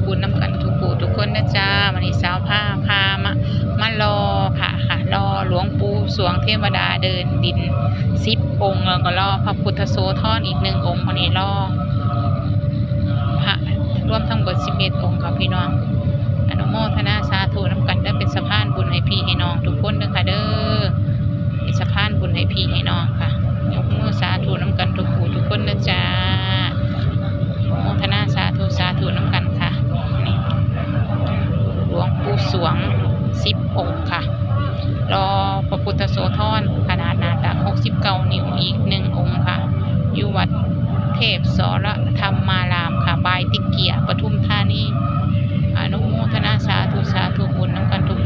ບຸນນຳກັນທຸກຜູ້ທຸກຄົນນະຈ້າ. ມື້ນີ້ສາວພາ ພາມາ ມາລໍພະຄ່ະ ລໍຫຼວງປູ່ສວງເທວະດາເດີ່ນດິນສິບອົງ ແລ້ວກໍລໍພະພຸດທະໂສທອນອີກໜຶ່ງອົງ. ມື້ນີ້ລໍພະລວມທັງເບິດສິບເອັດອົງຄ່ະພີ່ນ້ອງ. ອະນຸໂມທະນາສາທຸນຳກັນເດີ ເປັນສະພານບຸນໃຫ້ພີ່ໃຫ້ນ້ອງທຸກຄົນເດີຄ່ະເດີ ເປັນສະພານບຸນໃຫ້ພີ່ໃຫ້ນ້ອງຄ່ະ. ຍົກມືສາທຸນຳກັນທຸກຜູ້ທຸກຄົນເດີຈ້າ. ໂມທະນາສາທຸ ສາທຸນຳກັນຄ່ະ. ນີ້ ຫຼວງປູ່ສວງສິບອົງຄ່ະ. ລໍພະພຸດທະໂສທອນຂະໜາດໜ້າຕັກຫົກສິບເກົ້ານິ້ວອີກໜຶ່ງອົງຄ່ະ ຢູ່ວັດເທບສຣະທຳມາລາມຄ່ະ ບາຍຕິກເກຍ ປະທຸມທານີ. ອະນຸໂມທະນາສາທຸ ສາທຸບຸນນຳກັນທຸກ